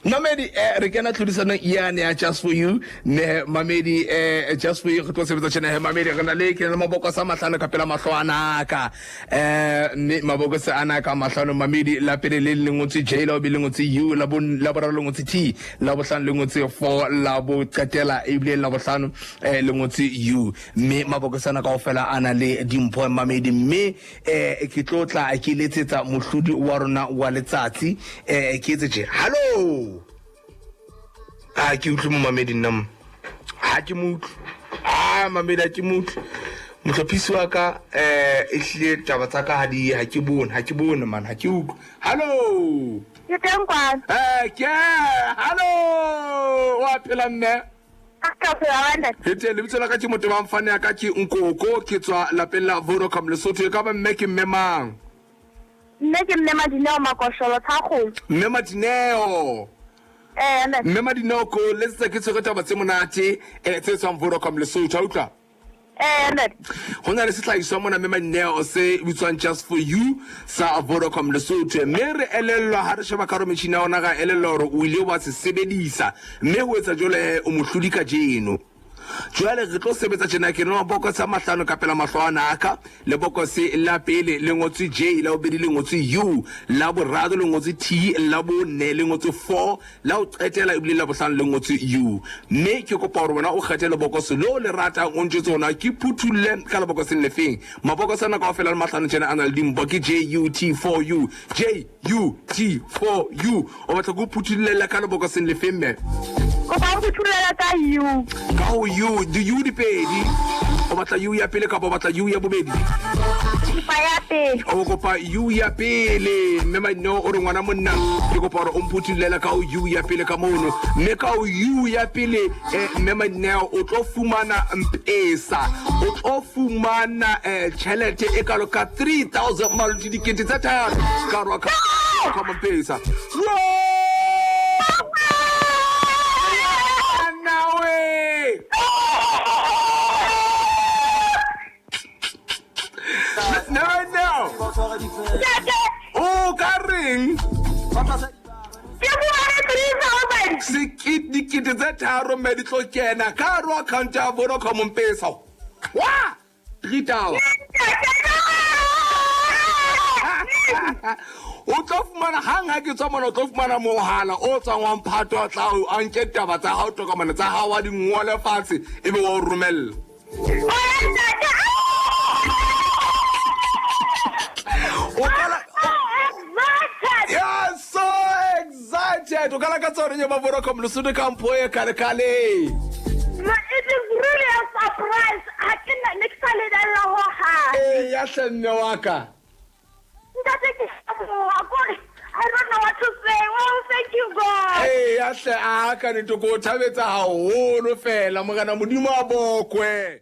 Mamedi, re kena tlhodisanong yane ya Just For You. Ne mamedi, Just For You re tlo sebetsa tjena he mamedi, re na le ke na le mabokose a mahlano ka pela mahlo ana ka. Mme mabokose ana ka mahlano mamedi, la pele le le ngotswe J, la bobedi le ngotswe U, la bo la boraro le ngotswe T, la bohlano le ngotswe 4, la bo qetela ebile la bohlano le ngotswe U. Mme mabokose ana kaofela a na le dimpho mamedi, mme ke tlo tla ke letsetsa mohlodi wa rona wa letsatsi. Ke etse tje. Hallo, a ke utlwe momamedi nna mo, ha ke mo utlwe. A mamedi, ha ke mo utlwe. Mohlophisi wa ka, e hlile taba tsa ka ha di, ha ke bone, ha ke bone man, ha ke utlwe. Hallo. Ke teng kwano. Ke hallo, wa phela mme? Hete, lebitso la ka ke Motebang, fane ya ka ke Nkoko, ke tswa lapeng la Vodacom Lesotho. E ka ba mme ke mme mang? Mme ke mme Madineo Makosholo Thakgolo. Mme Madineo. Eh, ntate. Mme Madineo, ko letsetsa ke tshwere taba tse monate tse tswang Vodacom Lesotho, a utlwa? Eh, ntate. Ho na le sehlahiswa mona mme Madineo se bitswang Just For You sa Vodacom Lesotho, mme re elellwa ha re sheba karo metjhini ya rona, ra elellwa hore o ile wa se sebedisa, mme ho etsa jwalo he o mohlodi kajeno. Jwale re tlo sebetsa tjena, ke nwa bokose a mahlano ka pela mahlo ana a ka. Lebokose la pele le ngotswe J, la bobedi le ngotswe U, la boraro le ngotswe T, la bone le ngotswe 4, la ho qetela ebile la bohlano le ngotswe U. Mme ke kopa hore wena o kgethe lebokose leo le ratang, o ntjwetse hore na ke phuthulle ka lebokoseng lefeng. Mabokose ana kaofela le mahlano tjena a na le dimpho, ke J U T 4 U, J U T 4 U. O batla ke o phuthullele ka lebokoseng lefeng mme? Kopa o phuthullele ka U. Ka ho U, di U di pedi. O batla U ya pele kapa o batla U ya bobedi? Kopa ya pele. O kopa U ya pele. Mme Maineo o re ngwana monna, ke kopa hore o mphuthullele ka ho U ya pele ka mono. Mme ka ho U ya pele, mme Maineo o tlo fumana mpesa. O tlo fumana tjhelete e kalo ka 3000 maluti dikete tse tharo ka hare ho account mpesa. Nawe! No, no. O ka reng? Ke fumane 3000. Sekete dikete tse tharo mme di tlo kena ka hare ho account ya Vodacom Mpesa. Wa! 3000. O tlo fumana hang ha ke tswa mona, o tlo fumana mohala o tswang wa mphato a tla a nke taba tsa hao, tokomane tsa hao, wa di ngole fatshe ebe wa o romella. O kala Yeah, so excited. O kala ka tsone nye ba Vodacom Lesotho ka mpho e kale kale. No, it is really a surprise. Ha ke na ne ke sa lebella ho hang. Eh, ya hle mme wa ka. Ntate ke a leboha kore I don't know what to say. Oh, thank you God. Eh, ya hle a ka nete ko o thabetsa haholo fela. Morena Modimo a bokwe.